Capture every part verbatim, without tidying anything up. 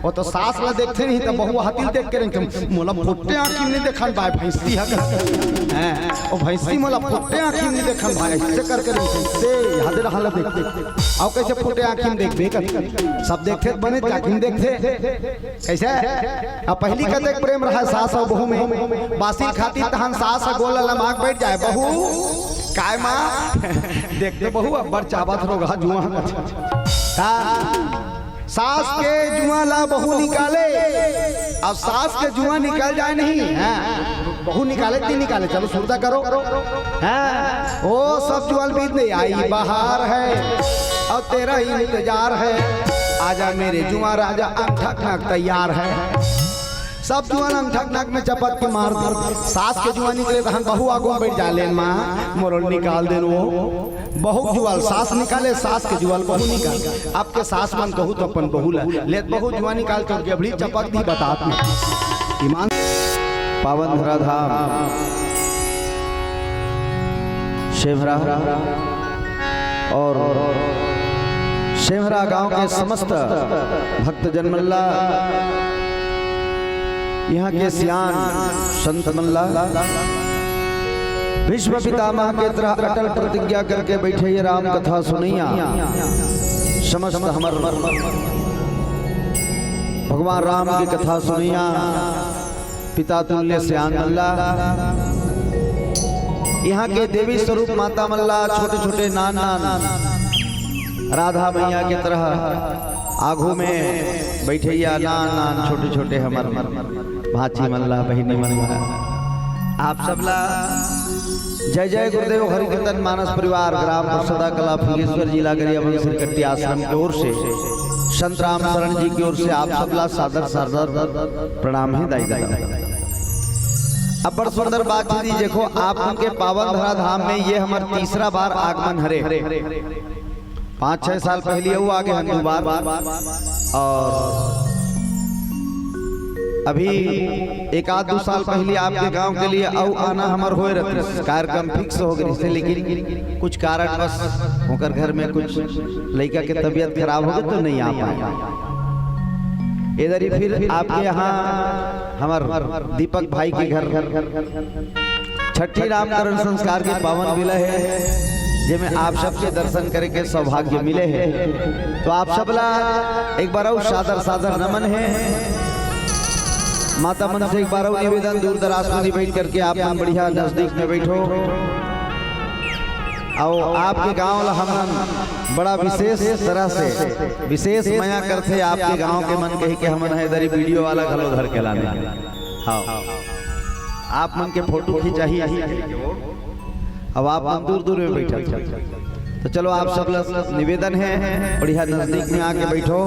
वो तो सास ला देखथे नहीं, तो बहू हाथी ल देख के रहिथे, "मोला फुट्टे आँखी नहीं देखन भाई, भैंसी ह कर।" हैं, "ओ भैंसी, मोला फुट्टे आँखी नहीं देखन भाई," ऐसे करके रहिथे, से याद रहा ला देखथे। अउ कैसे फुट्टे आँखी में देखबे कर, सब देखथे तो बने आँखी में देखथे। कैसे? अब पहली कतेक प्रेम रहा सास अउ बहू में, बासी खाती तहन सास ह गोल लमाक बैठ जाए, "बहू, काय माँ?" देखते बहू, अब्बड़ चाबत रोगहा जुआ। हाँ। सास के जुआ ला बहू निकाले, अब सास के जुआ निकल जाए नहीं, हाँ, बहू निकाले कि नहीं निकाले, चलो सुरता करो, हाँ, ओ सब जुआ बीच नहीं आई, बहार है और तेरा ही इंतजार है, आजा मेरे जुआ राजा, अंगठा नाक तैयार है। सब जुआ अंगठा नाक में चपक के मार दे। सास के जुआ निकले तो हम बहू आगू में बैठ जा, "लेन माँ, मोर ल निकाल देन वो।" बहू के जुआ ल सास निकाले, सास के जुआ ल बहू निकाले। अब के सास मन कहू तो अपन बहू ला, "ले त बहू जुआ निकाल, तो गेबड़ी चपक दी बतात में।" ईमान। पावन धरा धाम शेमरा और शेमरा गांव के समस्त भक्तजन मन ला, यहाँ के सियान संत मन ला, भीष्म पितामह के तरह अटल प्रतिज्ञा करके बैठे ये राम कथा सुनैया, समस्त हमर भगवान राम की कथा सुनैया, पिता तुल्य सियान मन ला, यहाँ के देवी स्वरूप माता मन ला, छोटे छोटे नान नान राधा मैया के तरह आगू में बैठैया नान नान छोटे छोटे हमर भांची मन ला, बहिनी मन ला, आप सब ला जय जय गुरुदेव हरि कीर्तन मानस परिवार, ग्राम परसदा कला, फुलेश्वर, जिला गरियाबंद, श्री कट्टी आश्रम की ओर से, संत राम शरण जी की ओर से आप सब ला सादर सादर प्रणाम हे दाई दाई। अब्बड़ सुंदर बात जी, देखो आप मन के पावन धरा धाम में ये हमर तीसरा बार आगमन हरे। पाँच छह साल पहली अउ आगे हन दो बार, और अभी एक आध दो साल पहली आपके गांव के लिए अउ आना हमर होए रहते, कार्यक्रम फिक्स हो गए से, लेकिन कुछ कारणवश ओकर घर में कुछ लड़का के तबीयत खराब हो गई तो नहीं आ पाए। इधर ही फिर आपके यहाँ हमर दीपक भाई के घर छठी नामकरण संस्कार के पावन विलय हे, जेमे आप सबके दर्शन करे के सौभाग्य मिले हे। तो आप सब ला एक बार अउ सादर सादर नमन हे। माता मन से एक बार अउ निवेदन, दूर दराज में नहीं बैठ करके आप मन बढ़िया नजदीक में बैठो। अउ आपके गांव ला हमन बड़ा विशेष तरह से विशेष मया करथे आपके गांव के मन कही के हमन हे दरी वीडियो वाला घलो धर के लाने। हाँ, आप मन के फोटो खिंचाही। अब आप मन दूर दूर में बैठल छे, तो चलो आप सब ला निवेदन हे, बढ़िया नजदीक में आके बैठो।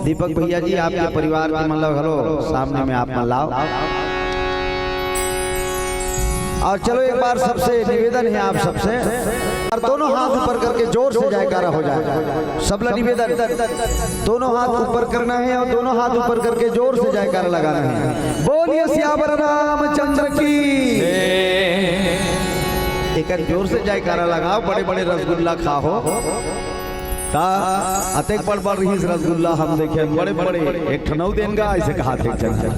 दीपक भैया जी, आपके परिवार के मन ला घलो सामने में आप मन लाओ। और चलो एक बार सबसे निवेदन हे आप सबसे, और दोनों हाथ ऊपर करके जोर से जयकारा हो जाए। सबला निवेदन, दोनों हाथ ऊपर करना हे और दोनों हाथ ऊपर करके जोर से जयकारा लगाना हे। बोलिए सियावर रामचंद्र की। एक जोर से जयकारा लगाओ, बड़े बड़े रसगुल्ला खाओ। का अतेक बड़ बड़ रहिस रसगुल्ला हम देखे, बड़े बड़े, एक ठन अउ देन गा, ऐसे कहा थे चल चल।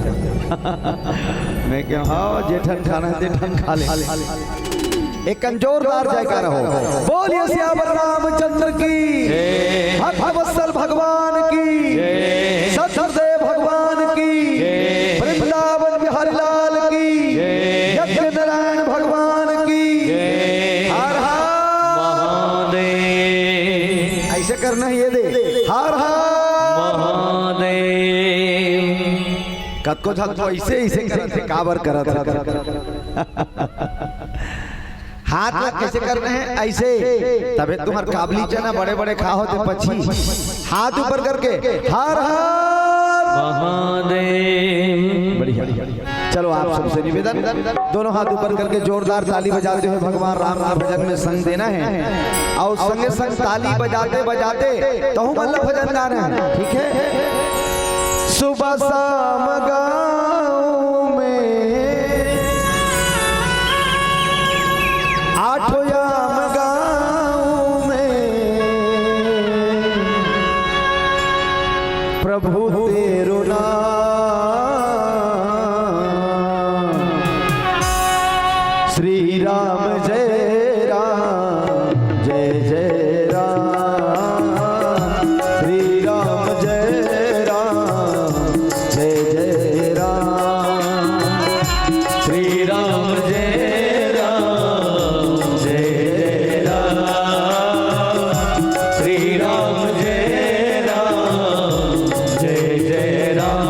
मैं कहा, "हाँ, जे ठन खाना हे, ते ठन खा ले।" एक कन जोरदार जयकारा हो। बोलिए सियावर रामचंद्र की, भक्त वत्सल भगवान की, सतगुरुदेव भगवान की, वृंदावन बिहारी लाल की, यज्ञ नारायण भगवान की। हर हर महादेव। ऐसे करना हे ये दे, हर हर महादेव। कतको झन तो ऐसे, ऐसे करत हे, काबर करत हे। हाथ ला कैसे करना हे? ऐसे। तभे तुम्हर काबली चना बड़े बड़े खाहो ते पछी। हाथ ऊपर करके, हर हर महादेव। बढ़िया। चलो आप सबसे निवेदन, दोनों हाथ ऊपर करके जोरदार ताली बजाते हुए भगवान राम के भजन में संग देना हे। और संगे संग ताली बजाते बजाते तहु मन ला भजन गाना हे, ठीक हे? सुबह शाम गाँव में, आठो याम गाँव में, प्रभु तेरो नाम। श्री राम जय राम जय जय राम। श्री राम जय राम जय जय राम। श्री राम जय राम जय जय राम। श्री राम जय राम जय जय राम।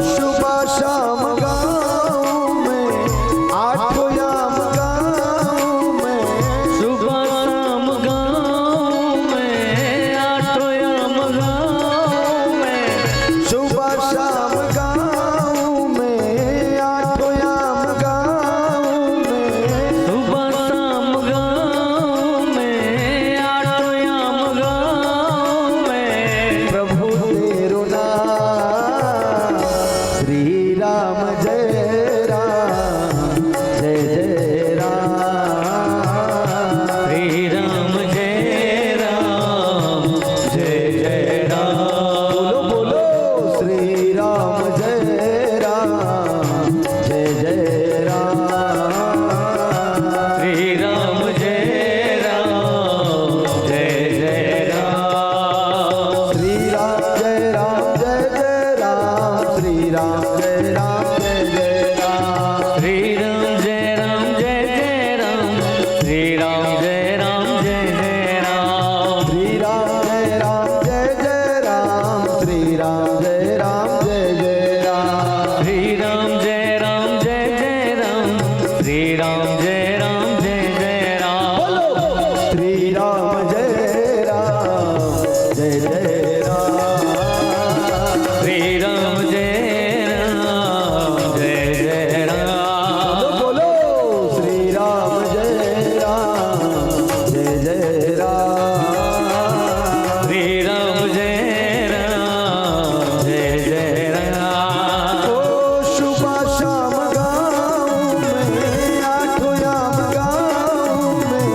सुबह शाम गाँव में, आठों याम गाँव में। सुबह शाम गाँव में, आठों याम गाँव में। सुबह शाम गाँव में, आठों याम गाँव में। सुबह शाम गाँव में, आठों याम गाँव में। प्रभु तेरो नाम। श्री राम जय राम जय जय राम। श्री राम जय राम जय जय राम। बोलो बोलो। श्री राम जय राम जय जय राम। श्री राम जय राम जय जय राम। श्री राम जय राम जय जय राम। श्री राम जय राम जय जय राम। श्री राम जय राम जय जय राम। श्री राम जय राम जय जय राम। श्री राम जय राम जय जय राम। श्री राम जय राम जय जय राम। श्री राम जय राम जय जय राम। श्री राम जय राम जय जय राम। बोलो। श्री राम जय राम जय जय राम। श्री राम जय राम जय जय राम। बोलो बोलो। श्री राम जय राम जय जय राम। श्री राम जय राम जय जय राम। ओ सुबह शाम गाँव में, आठों याम गाँव में।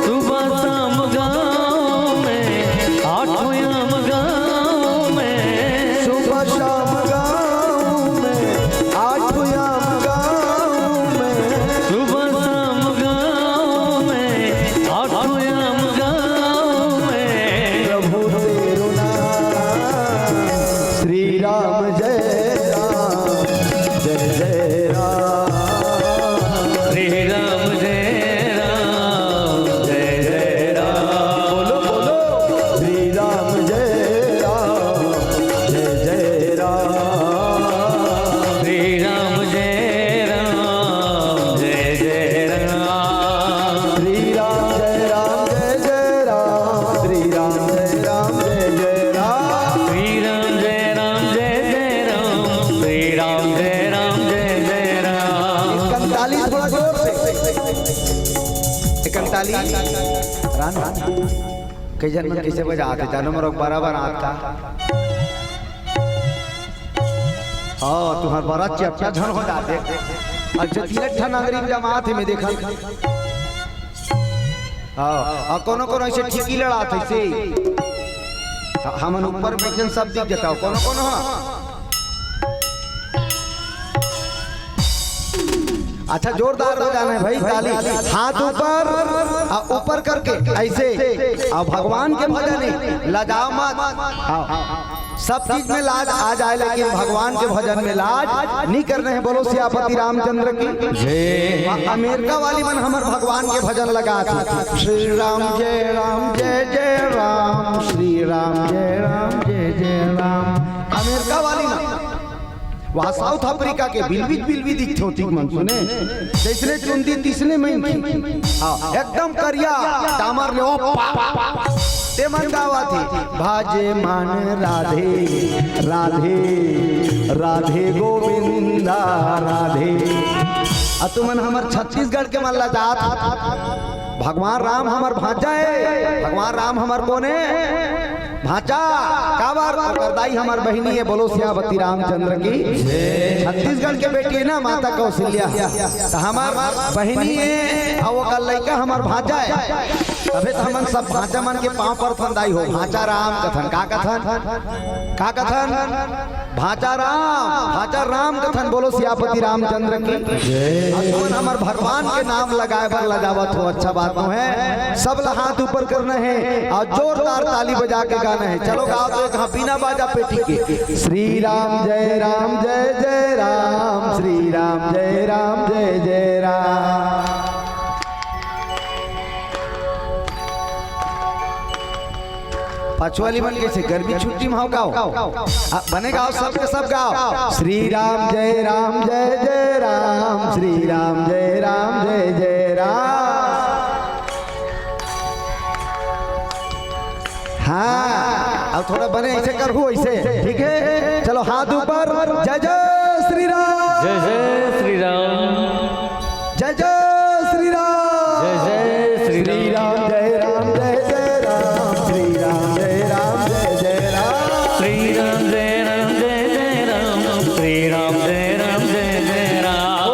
सुबह शाम गाँव में, आठों याम गाँव में। सुबह शाम गाँव में, आठों याम गाँव में। सुबह शाम गाँव में, आठों याम गाँव में। प्रभु तेरो नाम। श्री राम जय राम जय जय राम। श्री राम जय राम जय जय राम। बोलो बोलो। श्री राम जय राम जय जय राम। श्री राम जय राम जय जय राम। श्री राम जय राम जय जय राम। श्री राम जय राम जय जय राम। श्री राम जय राम जय जय राम। श्री राम जय राम जय जय राम। इकतालीस, थोड़ा जोर से। इकतालीस। राम, राम। कई झन मन कइसे बजात हे, जानो मरो बराबर हाथ का। हाँ, तुम्हार बरा चेपटा झन हो जाथे। अच्छा, तीन ठन अंगरी जमात हे, मैं देखा। हाँ, अउ कोनो कोनो अइसे ठीकी लड़ात हे, अइसे। ह-, हमन ऊपर बइठन सब दिख जाता, कोनो कोनो ह। अच्छा, जोरदार बजाना हे भाई, ताली। हाथ ऊपर, अउ ऊपर करके, अइसे। अउ भगवान के भजन हे, लजाओ मत। हाँ। सब चीज में लाज आ जाए, लेकिन भगवान के भजन में लाज नइ करना हे। बोलो सियापति रामचंद्र की। जय। अमेरिका वाली मन हमर भगवान के भजन लगाथे, श्री राम जय राम जय जय राम, श्री राम जय राम जय जय राम। अमेरिका वाली मन, वहाँ साउथ अफ्रीका के बिलबित बिलबित दिखथे ओती मन, सुने, जइसने चुंदी तिसने मन की। हाँ, एकदम करिया, डामर ले, ओ पा, पा, पा। ते मन गावत हे, भजे मन राधे, राधे, राधे गोविंदा राधे। अउ तुमन हमर छत्तीसगढ़ के मन लजात, भगवान राम हमर भांचा हे, भगवान राम हमर कोन हे? भांचा। काबर? ओकर दाई हमर बहिनी हे। बोलो सियापति रामचंद्र की। छत्तीसगढ़ के बेटी हे ना माता कौशल्या, त हमर बहिनी हे, अउ ओकर लइका हमर भांचा हे। तभे त हमन सब भांचा मन के पांव परथन दाई हो। भांचा राम कथन, का कथन? का कथन? भांचा राम, भांचा राम कथन। बोलो सियापति रामचंद्र की। जय। अउ तुमन हमर भगवान के नाम लगाए बर लजावत हो, अच्छा बात नोहे। सब ला हाथ ऊपर करना हे अउ जोरदार ताली बजा के गाना हे। चलो गाओ तो एक, हाँ, बिना बाजा पेटी के। श्री राम जय राम जय जय राम, श्री राम जय राम जय जय राम। पाछू वाली मन कइसे गर्मी छुट्टी में हो गाओ। आ, बने गाओ, सबके सब गाओ। श्री राम जय राम जय जय राम, श्री राम जय राम जय जय राम। हाँ, अब थोड़ा बने ऐसे करहू, ऐसे, ठीक है? चलो, हाथ ऊपर। जय जय श्री राम। जय जय श्री राम। जय जय श्री राम। जय जय श्री राम। श्री राम जय राम जय जय राम, श्री राम जय राम जय जय राम। श्री राम जय राम जय जय राम, श्री राम जय राम जय जय राम। ओ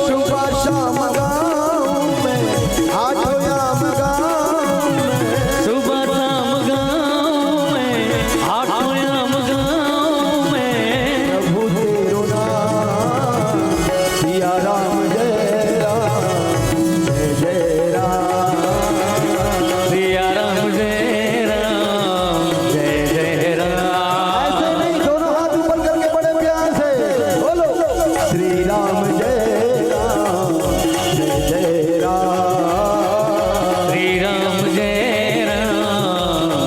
सुबह शाम गाँव में, आठों याम गाँव में। सुबह शाम गाँव में, आठों याम गाँव में। प्रभु तेरो नाम, सिया राम जय राम, जय जय राम। सिया राम जय राम, जय जय राम। ऐसे नहीं, दोनों हाथ ऊपर करके बड़े प्यार से बोलो, श्री राम जय राम, जय जय राम। श्री राम जय राम,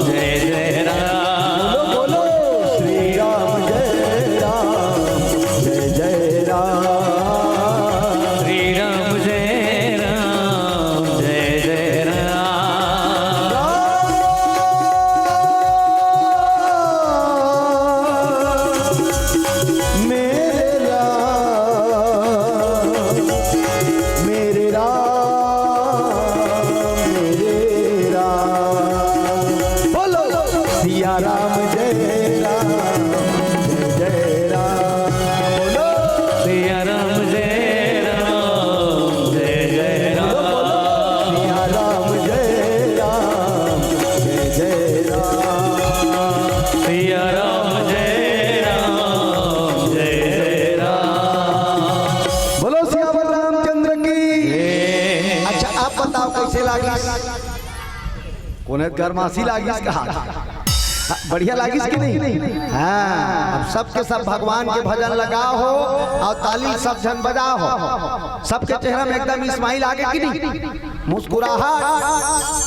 जय जय राम। बोलो, बोलो, श्री राम जय राम, जय जय राम। श्री राम जय राम, जय जय राम। मेरे राम, मेरे राम, मेरे राम। बोलो, सिया राम जय राम, जय जय राम। बोलो, सिया राम जय राम, जय जय राम। बोलो, बोलो, सिया राम जय राम, जय जय राम। सिया राम जय राम, जय जय राम। बोलो सियावर रामचंद्र की। अच्छा, आप बताओ, कैसे लागिस? कोने गरमासी लागिस कहा? हाँ, बढ़िया लागिस कि नहीं? हाँ, अब सबके सब भगवान के भजन लगाओ हो अउ ताली सब झन बजाओ हो। सबके चेहरा में एकदम smile आगे कि नहीं? मुस्कुराहट।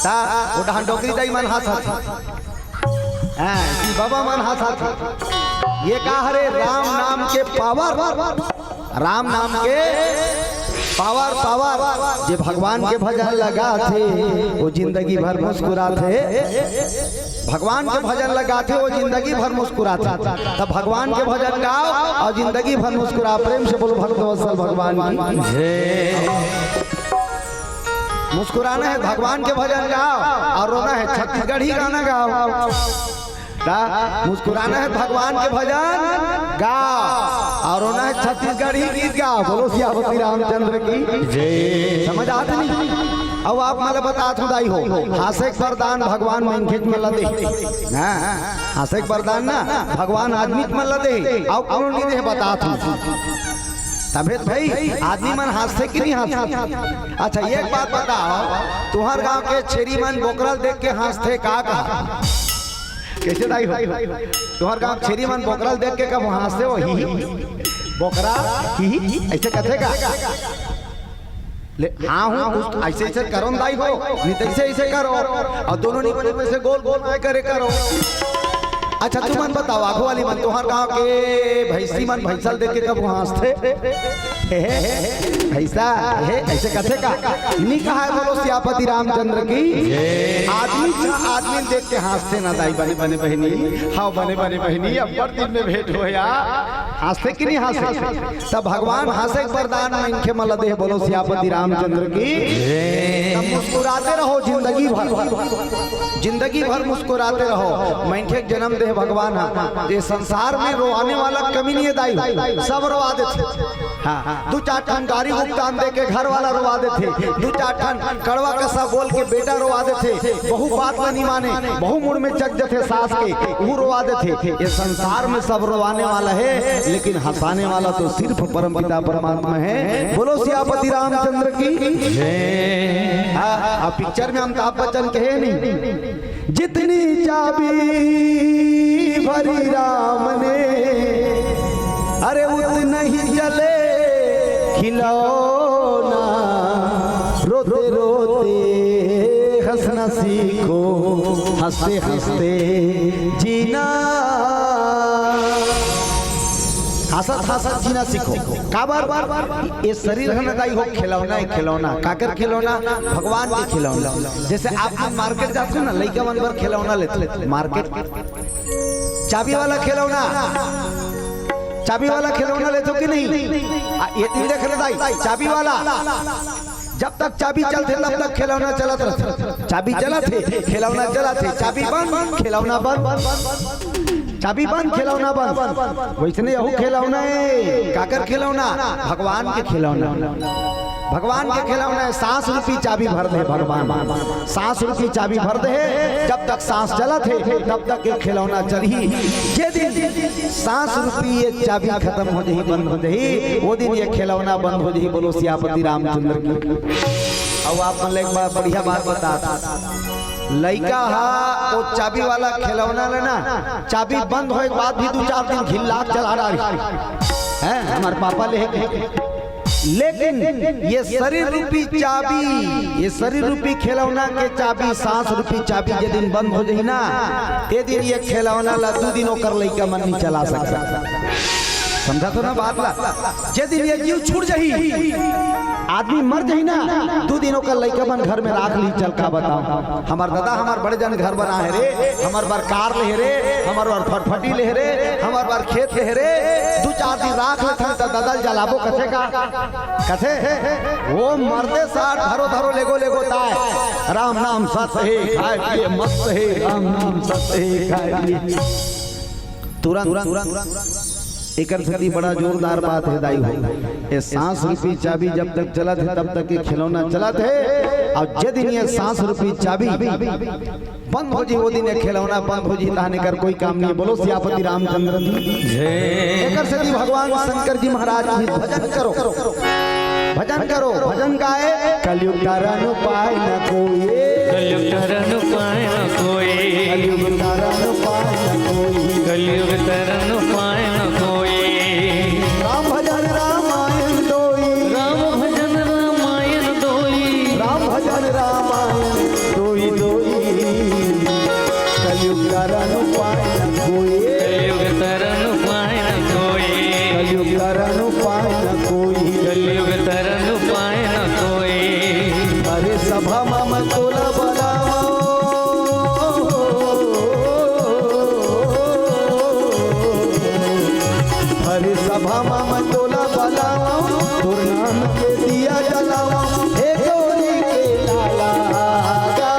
ता, वो डहान डोकरी दाई मन हंसत हे। हाँ, ई बाबा मन हंसत हे। ये का हरे? राम नाम के power। राम नाम के power, power। जे भगवान के भजन लगाथे, वो जिंदगी भर मुस्कुराथे। भगवान के भजन लगाथे, वो जिंदगी भर मुस्कुराथे। तब भगवान के भजन गाओ अउ जिंदगी भर मुस्कुराओ। प्रेम से बोलो भक्तवत्सल भगवान की। जय। मुस्कुराना हे, भगवान के भजन गाओ, अउ रोना हे, छत्तीसगढ़ी गाना गाओ। का? मुस्कुराना हे, भगवान के भजन गाओ, अउ रोना हे, छत्तीसगढ़ी गीत गाओ। बोलो सियापति रामचंद्र की। जय। समझ आत नहीं? अब आप मन ला बतात हूँ दाई हो, हंसे के वरदान भगवान मनखे मन ला दे। हाँ, हंसे के वरदान ना भगवान आदमी मन ला दे, अउ कोनो नहीं दे, बतात हूँ। तभे त भाई, आदमी मन हंसथे कि नहीं हंसथे? अच्छा, एक बात बताओ, तुंहर गांव के छेरी मन बोकरा ल देख के हंसथे का कहा? कैसे दाई हो? तुंहर गांव के छेरी मन बोकरा ल देख के कब हंसथे हो? ही, ही। बोकरा, ही, ही, ऐसे कथे का? ले, हाँ हूँ, कुछ तो ऐसे ऐसे करो न दाई हो, नहीं तो ऐसे ऐसे करो, अउ दोनों नहीं बने वैसे गोल गोल आए करे करो। अच्छा, तुमन बताओ, आगू वाली मन, तुंहर गांव के भैंसी मन भैंसा ल देख के कब हंसथे? हे, हे, भैंसा, हे, ऐसे कथे का? नहीं कहा है, बोलो सियापति रामचंद्र की। आदमी च आदमी ल देख के हंसथे ना दाई, बने बने बहिनी, हाँ बने बने बहिनी, अब्बड़ दिन में भेंट होय। हंसथे कि नहीं हंसथे? तब भगवान हंसे के वरदान मनखे मन ला देहे, बोलो सियापति रामचंद्र की। तब मुस्कुराते रहो जिंदगी भर, जिंदगी भर मुस्कुराते रहो। मनखे के जन्म देहे भगवान हा, ये संसार में रोवाने वाला कमी नहीं है दाई, सब रोवा देथे। हाँ, दू चार ठन गारी भुगतान दे के घर वाला रोवा देथे, दू चार ठन कड़वा कसा बोल के बेटा रोवा देथे, बहू बात ला नी माने, बहू मुड़ में चक जथे सास के, वो रोवा देथे। ये संसार में सब रोवाने वाला है, लेकिन हंसाने वाला तो सिर्फ परमपिता परमात्मा है। बोलो सियापति रामचंद्र की। हाँ, अब पिक्चर में अमिताभ बच्चन कहे नहीं, जितनी चाबी भरी राम ने, अरे उतना ही चले खिलौना। रोते रोते हंसना सीखो, हंसते हंसते जीना। हंसत हंसत जीना सीखो। काबर? ये शरीर है ना दाई हो, खिलौना है, खिलौना। काकर खिलौना? भगवान के खिलौना। जैसे आप मन मार्केट जाते हो ना, लइका मन बर खिलौना लेते हो। मार्केट, चाबी वाला खिलौना, चाबी वाला खिलौना लेते हो कि नहीं? आ, ये दिन देख रहे दाई, चाबी वाला। जब तक चाबी चलथे, तब तक खिलौना चलत रहथे। चाबी चलत हे, खिलौना चलत हे। चाबी बंद, खिलौना बंद। चाबी बंद, खिलौना बंद। वैसने यहू खिलौना है। काकर खिलौना? भगवान के खिलौना। भगवान के खिलौना है। सांस रूपी चाबी भर दे भगवान। सांस रूपी चाबी भर दे। जब तक सांस चलत हे, तब तक ये खिलौना चलही। जे दिन सांस रूपी ये चाबी खत्म हो जाही, बंद हो जाही, वो दिन ये खिलौना बंद हो जाही। बोलो सियापति रामचंद्र की। अब आप मन ला एक बार बढ़िया बात बता, लइका हा वो चाबी वाला खिलौना ले ना, चाबी बंद होए के बाद भी दू चार दिन घिल्ला के चला डारी है, हमार पापा ले। लेकिन ये शरीर रूपी चाबी, ये शरीर रूपी खिलौना के चाबी, सांस रूपी चाबी जे दिन बंद हो जाही ना, ते दिन ये खिलौना ला दू दिन ओकर लइका मन नहीं चला सकता। समझा तो ना बात ला? जे दिन ये जीव छूट जाही, आदमी मर जाही ना, दू दिन ओकर लइका मन घर में राख ली। चल का बताओ, हमार दादा हमार बड़े जन घर बना हे रे, हमार बर कार ले हे रे, हमार बर फटफटी ले हे रे, हमार बर खेत ले हे रे, दू चार दिन राख लेथन त दादा ल जलाबो कथे का? कथे, वो मरते साथ धरो धरो लेगो लेगो ताय, राम नाम सत हे खाए पिए मस्त हे, राम नाम सत हे खाए पिए। तुरंत, तुरंत, एकर सेती बड़ा जोरदार बात हे दाई हो। ये सांस रूपी चाबी जब तक चलत हे, तब तक ये खिलौना चलत हे, और जे दिन ये सांस रूपी चाबी बंद हो जी, वो दिन ये खिलौना बंद हो जी, तहन एकर कोई काम नहीं। बोलो सियापति रामचंद्र की। जय। एकर सेती भगवान शंकर जी महाराज की भजन करो, भजन करो, भजन गाए। कलयुग तारन उपाय न कोई। कलयुग तारन उपाय न कोई। कलयुग तारन उपाय न कोई। कलयुग तारन उपाय न कोई। राम भजन रामायण दोई। राम भजन रामायण दोई। राम भजन रामायण दोई दोई। कलयुग तारन उपाय न कोई। कलयुग तारन उपाय न कोई। कलयुग तारन उपाय न कोई। कलयुग तारन उपाय न कोई। अरे सभा मा मैं तोला बलावंव। अरे सभा मा मैं तोला बलावंव, तोर नाम के दिया जलावंव, हे गौरी के लाला गा।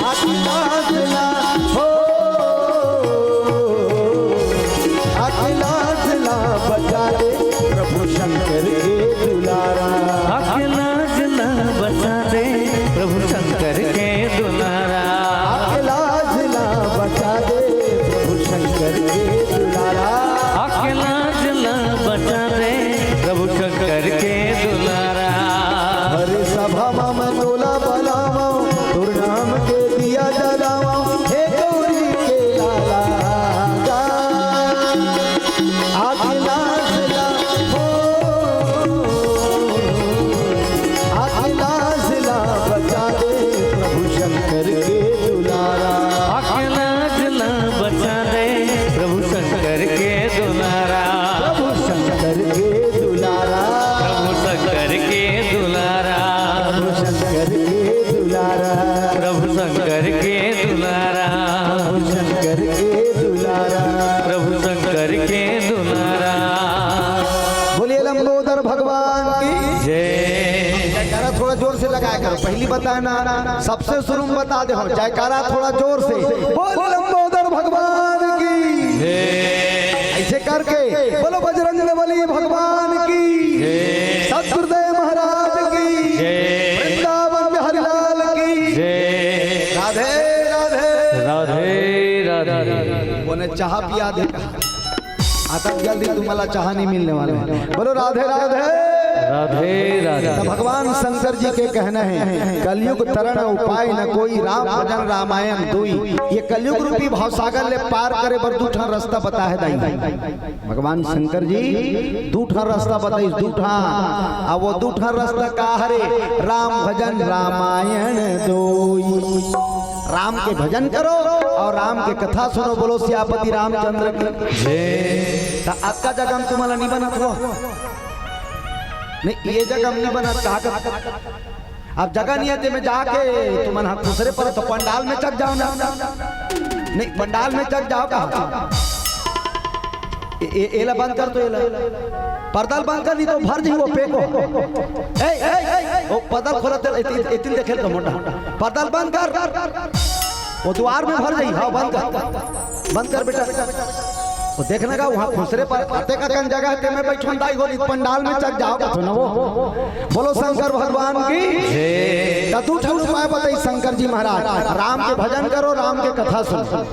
आखिर लाज ला हो, आखिर लाज ला बचा ले प्रभु शंकर के दुलारा। आखिर लाज ला बचा दे प्रभु शंकर के दुलारा। आखिर लाज ला बचा दे प्रभु शंकर के दुलारा। आखिर लाज ला बचा दे प्रभु शंकर के दुलारा। अरे सभा मा मैं तोला बलावंव, तोर नाम के दिया जलावंव, हे गौरी के लाला गा। आखिर लाज ला हो, आखिर लाज ला बचा दे प्रभु शंकर के दुलारा। आखिर लाज ला बचा दे प्रभु शंकर के दुलारा। प्रभु शंकर के दुलारा। प्रभु शंकर के दुलारा। प्रभु शंकर के दुलारा। प्रभु शंकर के दुलारा। प्रभु शंकर के दुलारा। प्रभु शंकर के दुलारा। बोलिए लंबोदर भगवान की जय। जयकारा थोड़ा जोर से लगाया करो, पहली बताया ना, सबसे शुरू में बता दे हो, जयकारा थोड़ा जोर से। बोल लंबोदर भगवान की जय। ऐसे करके बोलो बजरंग बली भगवान की, सतगुरुदेव महाराज की, वृंदावन बिहारी लाल की। राधे राधे। राधे राधे। कोने चाहा पिया दे। आता जल्दी तुम्हाला चहा नहीं मिलने वाला है। बोलो राधे राधे। राधे राधे। तो भगवान शंकर जी के कहना है, कलयुग तरण उपाय न कोई, राम भजन रामायण दोई। ये कलयुग रूपी भावसागर ले पार करे बर दू ठन रास्ता बता है दाई। भगवान शंकर जी दू ठन रास्ता बताइस, दू ठन। अब वो दू ठन रास्ता का हरे? राम भजन रामायण दोई। राम के भजन करो और राम के कथा सुनो। बोलो सियापति रामचंद्र की। जय। त अतका जगह में तुम्हाला नहीं बनत हो, नहीं, ये जगह में नहीं बनत, का कर? अब जगह नहीं है, ते में जाके तुमन हा खुसरे पर तो पंडाल में चक जाओ ना। नहीं, पंडाल में चक जाओ का? ए, ए, एला बंद कर तो एला। पर्दा ल बंद कर, नहीं तो भर जी वो पेको। ए, ए, ए, ओ पर्दा ल खोला तेल, एतिन, एतिन देखे तो मोटा। पर्दा ल बंद कर। वो द्वार में भर जाई। हाँ, बंद कर। बंद कर बेटा। वो देखना का वहाँ खुसरे पर अतेक अकन जगह है, ते में बैठन दाई हो, पंडाल में चक जाओ का तो ना वो। बोलो शंकर भगवान की। त दू ठन उपाय बताई शंकर जी महाराज, राम के भजन करो, राम के कथा सुनो।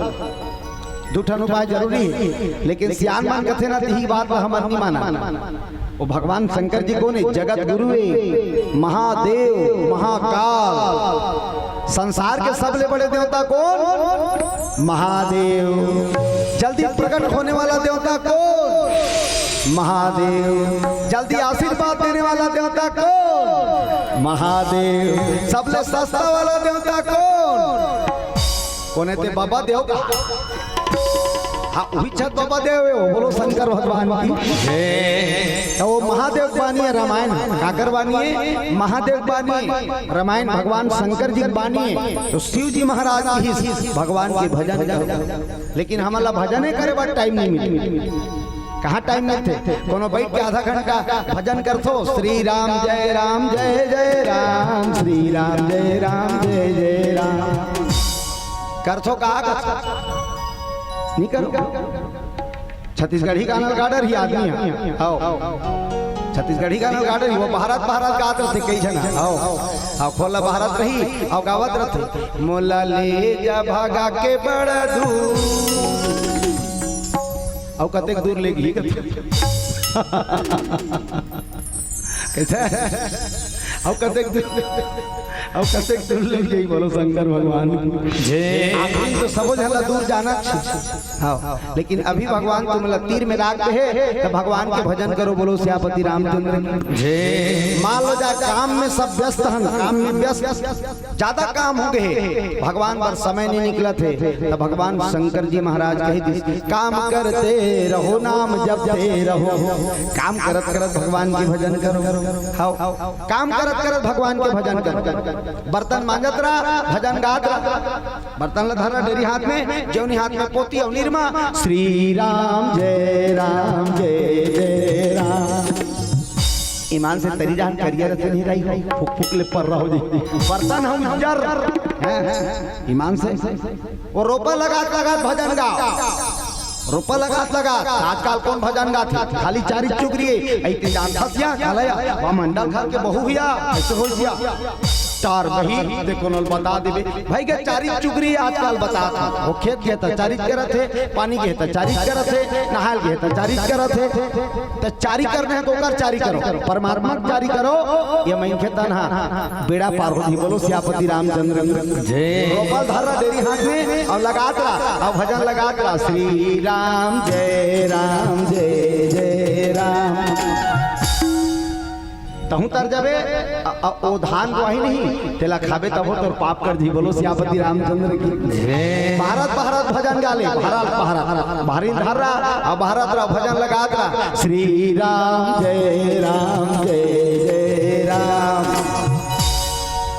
दू ठन उपाय जरूरी है, लेकिन सियान मन कथे ना, तिही बात ला हमन नहीं माना। वो भगवान शंकर जी कोन है? जगत गुरु है, महादेव, महाकाल। संसार के सबले बड़े देवता कोन? महादेव। जल्दी प्रकट होने वाला देवता कोन? महादेव। जल्दी आशीर्वाद देने वाला देवता कोन? महादेव। सबले सस्ता वाला देवता कोन? कोने ते बाबा देव का? हाँ, उही छत बाबा देव है वो। बोलो शंकर भगवान की। जय। तो वो महादेव बानी है रामायण, काकर बानी है? महादेव बानी है रामायण, भगवान शंकर जी बानी है। तो शिव जी महाराज की ही भगवान के भजन करो। लेकिन हमला भजन ही करे बर टाइम नहीं मिले। कहाँ टाइम मिलथे? कोनो बैठ के आधा घंटा भजन करथो, श्री राम जय राम जय जय राम, श्री राम जय राम जय जय राम। करथो का? नहीं करो। छत्तीसगढ़ी गाना गाडर ही आदमी है। आओ। छत्तीसगढ़ी गाना गाडर ही, वो भारत भारत गात रथे कई झन। आओ। आओ, खोला भारत रही, आओ गावत रथे। मोला ले जा भागा के बड़ा दूर। अउ कतेक दूर ले गई? कैसे? अउ कतेक दूर, अउ कतेक दूर ले गई? बोलो शंकर भगवान। जय। आखिरी तो सबो झन ला दूर जाना। हाँ, लेकिन अभी भगवान तुमला तीर में राख दे हे, तो भगवान के भजन करो। बोलो सियापति रामचंद्र की। जय। मान लो जा काम में सब व्यस्त हन, काम में व्यस्त, ज्यादा काम हो गए, भगवान बर समय नहीं निकलत हे, तो भगवान शंकर जी महाराज कही दिस, काम करते रहो, नाम जपते रहो। काम करत करत भगवान के भजन करो। हाँ, काम करत करत भगवान के भजन करो। बर्तन मांजत रहा, भजन गात रहा। बर्तन ला धरा डेरी हाथ में, जौनी हाथ में पोती अउ निरमा। श्री राम जय राम जय जय राम। ईमान से तरी जान करिया रथे नहीं रही, फुक फुक ले पर रहो जी। बर्तन हम जर। हैं, हैं, ईमान से। वो रोपा लगात लगात भजन गाओ। रोपा लगात लगात, आजकल कौन भजन गात हे? खाली चारी चुगरी, ऐ ते जान फसिया, खालया, वा मंडल घर के बहू हिया, ऐसे हो सिया। तार बही, ते कोनो ल बता देबे। भाई के चारी चुगरी आजकल बतात हे। वो खेत गे त चारी करत हे, पानी गे त चारी करत हे, नहाल गे त चारी करत हे। त चारी करना हे त ओकर चारी करो, परमात्मा के चारी करो। ये मनखे तन हा बेड़ा पार होही। बोलो सियापति रामचंद्र की। जय। रोपल धर रहा डेरी हाथ में अउ लगात रहा, अउ भजन लगात रहा, श्री राम जय राम जय जय राम। तहूं तर जाबे, अ, अ, ओ धान बोआही नहीं, तेला खाबे तभो तोर पाप कट जही। बोलो सियापति रामचंद्र की। जय। भारत भारत भजन गा ले, भारत भारत, भारत धर रहा, अउ भारत रहा भजन लगात रहा, श्री राम जय राम जय जय राम।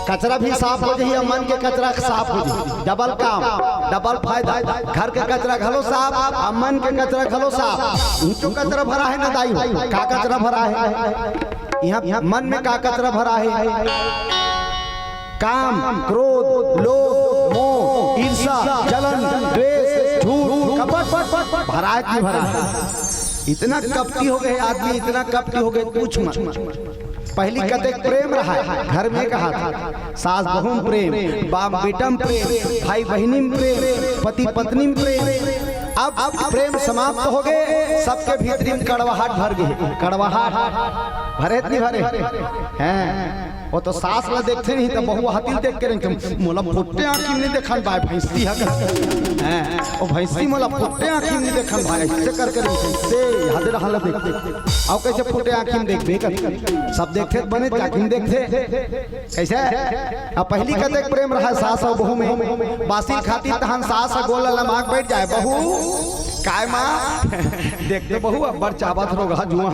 कचरा भी साफ हो जाही, अउ मन के कचरा साफ हो जाही। डबल काम, डबल फायदा। घर के कचरा घलो साफ, अउ मन के कचरा घलो साफ। ऊंचो कचरा भरा हे ना दाई हो, का कचरा भरा हे? इहाँ मन में का कचरा भरा हे? काम, क्रोध, लोभ, मोह, ईर्ष्या, जलन, द्वेष, झूठ, भराए कि भराए। इतना कपटी हो गए आदमी, इतना कपटी हो गए, पूछ मत। पहली कतेक प्रेम रहा है, घर में कहा था, सास बहू में प्रेम, बाप बेटा में प्रेम, भाई बहिनी में प्रेम, पति पत्नी में प्रेम। अब, अब प्रेम समाप्त हो गए, सबके भीतरी में कड़वाहट भर गई। कड़वाहट भरे त नहीं भरे? हैं, वो तो सास ला देखते नहीं तो बहू हाथी देख के रहिथे, मोला फुट्टे आँखी में नहीं देखन पाए भैंसी हक। हैं, वो भैंसी मोला फुट्टे आँखी में नहीं देखन पाए, ऐसे करके रहिथे, से याद रहा ला देख। अब कैसे फुट्टे आँखी में देखबे कर? सब देखते तो बने आँखी में देखते। कैसे? अब पहली कतेक प्रेम रहा सास और बहू में, बासी खाती तहन सास ह गोल लमाक बैठ जाए, बहू, काय माँ? देखते बहू, अब्बड़ चाबत रोगहा जुआ।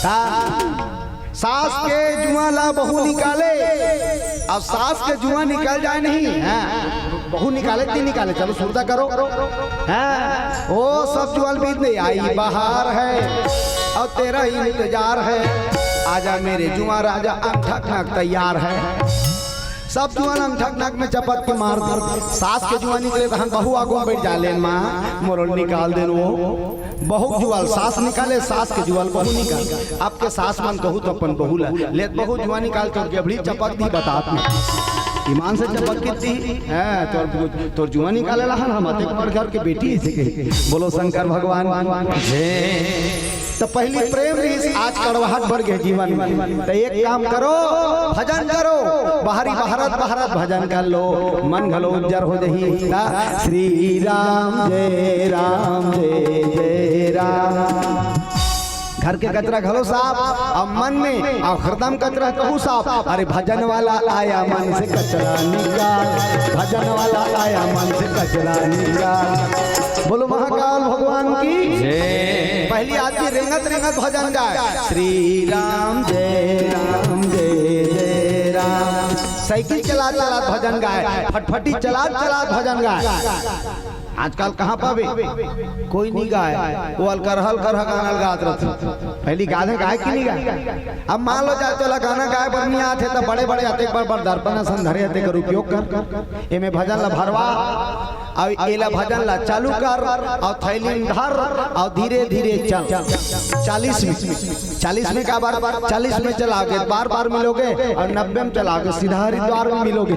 हाँ, सास के जुआ ला बहू निकाले, अब सास के जुआ निकल जाए नहीं, हाँ, बहू निकाले कि निकाले, चलो सुरता करो। हाँ, ओ सब जुआ बीत नहीं आई, बाहर है और तेरा ही इंतजार है, आजा मेरे जुआ राजा, अंगठा खनक तैयार है। सब जुआल अंगठा खनक में चपत के मार दे। सास के जुआ निकले तहन बहू आगू में बैठ जा, लेन माँ, मोर निकाल देन वो। बहू के जुआल सास निकाले, सास के जुआल बहू निकाले। अब के सास मन कहू तो अपन बहू ला, लेत बहू जुआ निकाल, तोर गेबड़ी चपक दी, बतात नहीं। ईमान से चपक कितनी है तोर, तोर जुआ निकाले ला हन, हम अतेक बड़ घर के बेटी ऐसे कही। बोलो शंकर भगवान जय। तो पहली प्रेम रहिस, आज कड़वाहट बढ़ गए जीवन में। तो एक काम करो, भजन करो, बाहरी बहरत बहरत भजन कर लो, मन घलो उज्जर हो जही। ता श्री राम जय राम जय जय राम। घर के कचरा घलो साफ, अब मन में और हरदम कचरा कहू साफ। अरे भजन वाला आया मन से कचरा निकाल, भजन वाला आया मन से कचरा निकाल। बोलो महाकाल भगवान की जय। पहली आदमी रेंगत रेंगत भजन गाए, श्री राम जय राम जय जय राम। साइकिल चला चला भजन गाए, फटफटी चला चला भजन गाए। आजकल कहाँ पाबे, कोई नहीं गाए, वो अलकरहा अलकरहा गाना गात रहते। पहली गाने गाए कि नहीं गाए? अब मान लो जाए तोला गाना गाए बर नहीं आथे, तो बड़े बड़े अतेक बड़ बड़ दर्पण असन धरे अतेक उपयोग कर, एमे भजन ला भरवा, अउ एला भजन ला चालू कर, अउ थैली में धर, अउ धीरे धीरे चल। चालीस में, चालीस में का बार, चालीस में चलाओगे, बार बार मिलोगे, और नब्बे में चलाओगे, सीधा हरिद्वार में मिलोगे।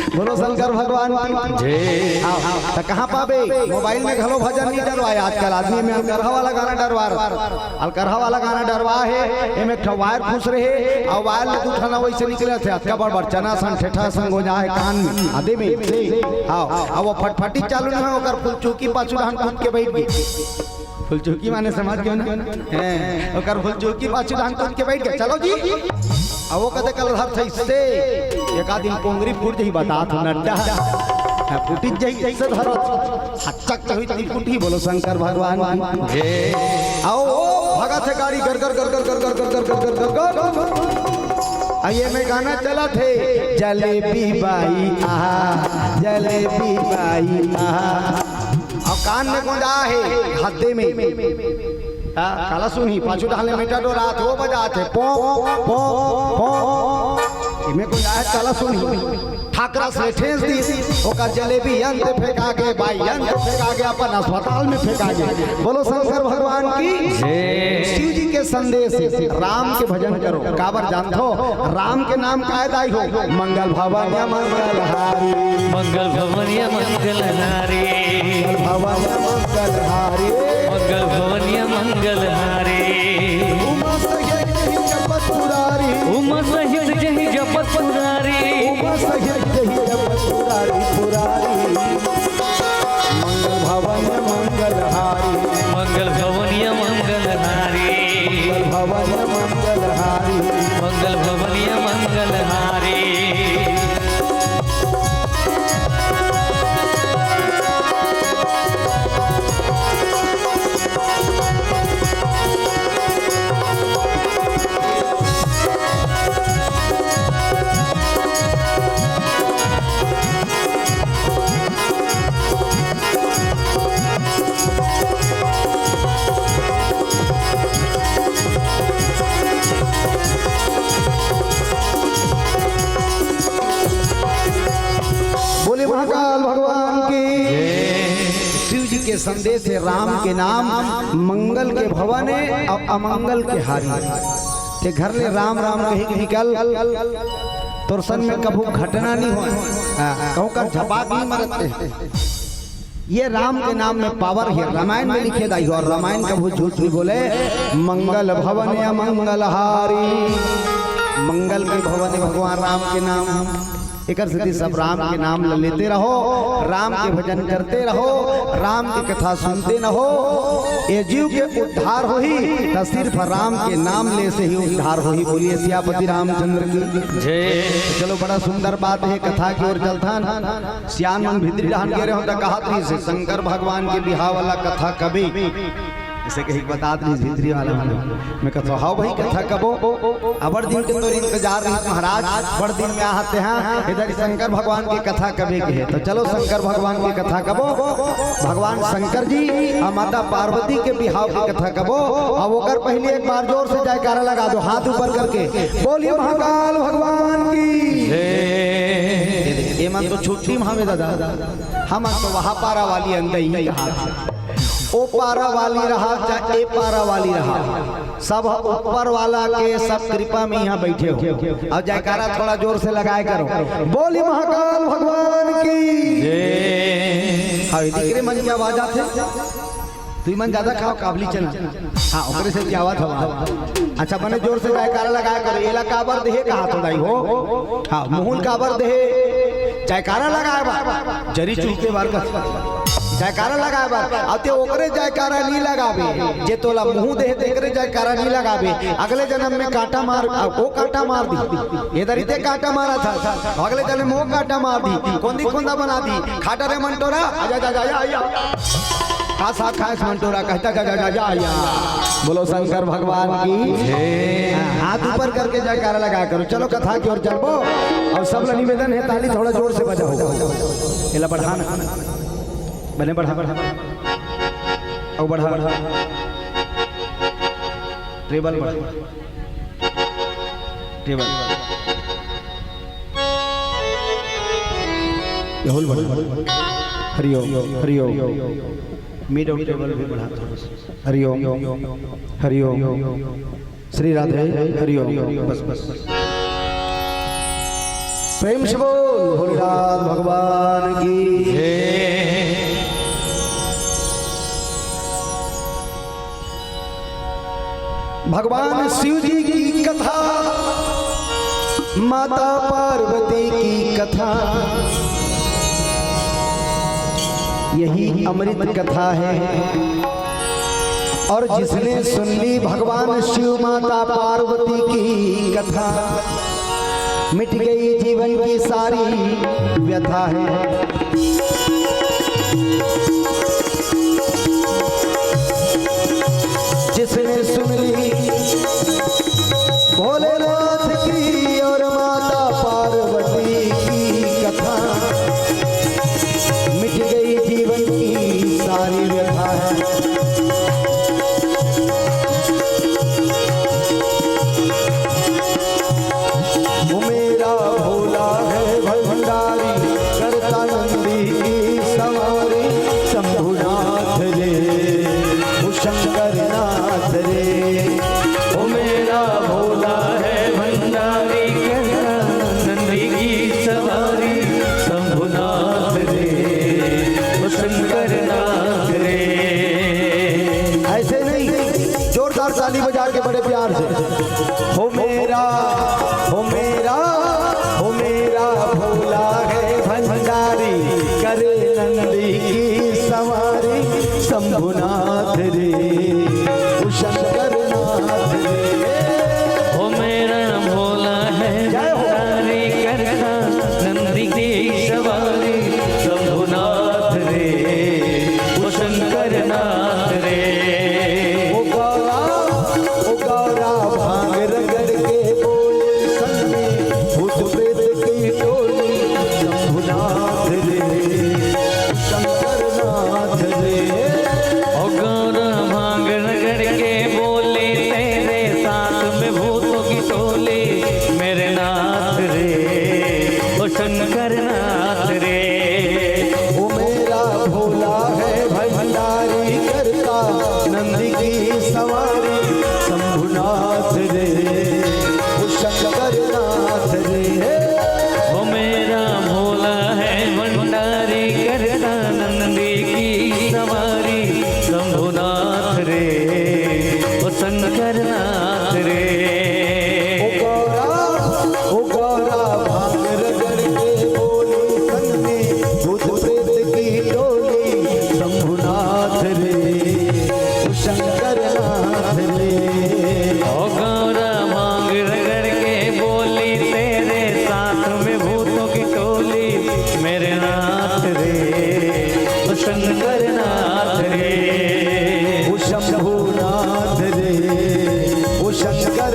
बोलो शंकर भगवान की जय। हाँ, हाँ, तो कहाँ पाबे? मोबाइल में घलो भजन नहीं डरवाए आजकल, आदमी में अलकरहा वाला गाना डरवा रहा। अलकरहा वाला गाना डरवा हे, एमे एक ठो वायर खुश रहे, अउ वायर ले दू ठना वैसे निकले थे, अतका बड़ बड़ चना सन, ठेठा सन हो जाए कान में, आदे में। हाँ, अब वो फटफटी चालू नहीं है, ओकर फुलचुकी पाछू डहन कूद के बैठ गई। फुलचुकी माने समझ गयो ना? हैं, ओकर फुलचुकी पाछू डहन कूद के बैठ गए, चलो जी। अब वो कदे कल धर थे इससे, एक आध दिन पोंगरी फूट जही, बतात हो नड्डा। हाँ, फूटी जही इससे धरो। हच्चक तो हुई, फूटी। बोलो शंकर भगवान की जय। आओ, भगत है गाड़ी गर गर गर गर गर गर गर गर गर गर गर। आ, ये में गाना चला थे, जलेबी बाई आहा, जलेबी बाई आहा। अब कान में गुंजा है, हद्दे में। हाँ, काला सुनही, पाछू डाले मेटाडोर आत, वो बजात है, पो, पो, पो। इमे गुंजा है, काला सुनही। ठाकरा से ठेस दी, ओकर जलेबी अंत फेंका के, बाई अंत फेंका के, अपन अस्पताल में फेंका के। बोलो शंकर भगवान की जय। शिव जी के संदेश, राम के भजन करो। काबर जानथो? राम के नाम काय दाई हो? मंगल भवन या मंगल हारी। मंगल भवन या मंगल हारी। मंगल भवन या मंगल हारी। मंगल भवन या मंगल हारी। उमा सहित जही जपत पुरारी। उमा सहित जही जपत पुरारी। उमा सहित जही जपत पुरारी, पुरारी। मंगल भवन मंगल हारी। मंगल भवन मंगल हारी। मंगल भवन मंगल हारी। मंगल भवन मंगल हारी। संदेश हे, राम के नाम मंगल के भवन हे अउ अमंगल के हारी। ते घर ले राम राम कहि के निकल, तोर संग में कभू घटना नहीं होय, हाँ, कहूँ का झपाक नहीं मरत हे। ये राम के नाम में power हे, रामायण में लिखे दाई हो, अउ रामायण कभू झूठ नहीं बोले। मंगल भवन अमंगल हारी, मंगल के भवन हे भगवान राम के नाम। एकर सेती सब राम के नाम ल लेते रहो, राम के भजन करते रहो, राम के कथा सुनते रहो। ये जीव के उद्धार होही त सिर्फ राम के नाम ले से ही उद्धार होही। बोलिए सियापति रामचंद्र की जय। चलो, बड़ा सुंदर बात हे, कथा की ओर चलथन। सियान मन भीतरी डहान गे रहे हो त कहत रहिस हे, शंकर भगवान के बिहाव वाला कथा कबे? अइसे कहि के बतात रहिस भीतरी वाला मन। मैं कहत हों, "हव भई, कथा कबो?" अबड़ दिन के तोर इंतजार रहिस महाराज, बड़ दिन में आहत हे, हाँ, इधर शंकर भगवान के कथा कबे के हे। त चलो, शंकर भगवान के कथा कबो। भगवान शंकर जी अउ माता पार्वती के बिहाव के कथा कबो। अब ओकर पहिली एक बार जोर से जयकारा लगा दो, हाथ ऊपर करके। बोलिए महाकाल भगवान की। जय। ये मन तो छुट्टी में हवे दादा, हमन तो वहा पारा वाली अंदई कहा, ओ पारा वाली रहा चाहे ए पारा वाली रहा, सब ऊपर वाला के सब कृपा में यहाँ बैठे हो। अब जयकारा थोड़ा जोर से लगाए करो, बोली महाकाल भगवान की। जय। हाँ, दिकरे मन के आवाज आथे। तुमन ज्यादा खाव काबली चना। हाँ, ओकरे से क्या आवत हवा? अच्छा, बने जोर से जयकारा लगाए करो। एला काबर देहे कहा तो दाई हो? हाँ, मुहुल काबर देहे? जयकारा लगाए बर, जरी चूके बर का जयकारा लगाए बर। अउ ते ओकरे जयकारा नहीं लगाबे, जे तोला मुहूँ देहे तेकरे जयकारा नहीं लगाबे। अगले जन्म में कांटा मार, अ, ओ कांटा मार दी, एदरी ते कांटा मारा था, अगले जन्म में ओ कांटा मार दी, कोंदी कोंदा बना दी, खाटा रे मंटोरा, आजा, जा, जा, जा, आजा। का साग खाए मंटोरा, कहता, जा, जा, जा, जा, आजा। बोलो शंकर भगवान की। हाथ ऊपर करके जयकारा लगा करो। चलो कथा की ओर चलबो। अउ सब ला निवेदन हे, ताली थोड़ा जोर से बजाओ। एला बढ़ाना। बने बढ़ा, बढ़ा। अउ बढ़ा, बढ़ा। ट्रेबल बढ़ा। ट्रेबल। ये होल बढ़ा। हरिओम, हरिओम। मिड अउ ट्रेबल भी बढ़ा थोड़ा सा। हरिओम, हरिओम। श्री राधे, हरिओम। बस, बस। प्रेम से बोल भोलेनाथ भगवान की। भगवान शिव जी की कथा, माता पार्वती की कथा, यही अमृत कथा है। और जिसने सुन ली भगवान शिव माता पार्वती की कथा, मिट गई जीवन की सारी व्यथा है। जिसने सुन ली भोलेनाथ की और माता पार्वती की कथा, मिट गई जीवन की सारी व्यथा है। वो मेरा भोला है भंडारी, करता नंदी की सवारी, शंभुनाथ रे, वो शंकरनाथ रे। वो मेरा भोला है भंडारी, करता नंदी की सवारी, शंभुनाथ रे, वो शंकरनाथ रे। ऐसे नहीं, जोरदार ताली बजा के बड़े प्यार से। हो मेरा, हो मेरा, हो मेरा भोला है भंडारी, करे नंदी की सवारी, शंभुनाथ रे, वो शंकरनाथ रे। हो मेरा भोला है जय हो। भंडारी, करता नंदी की सवारी, शंभुनाथ रे, वो शंकरनाथ रे। ओ गौरा, ओ गौरा, भांग रगड़ के बोले संग में भूत प्रेत की टोली, शंभुनाथ रे, शंकरनाथ रे। ओ गौरा, भांग रगड़ के बोले तेरे साथ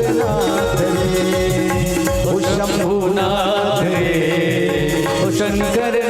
नाथ रे, ओ शंभुनाथ रे, ओ शंकर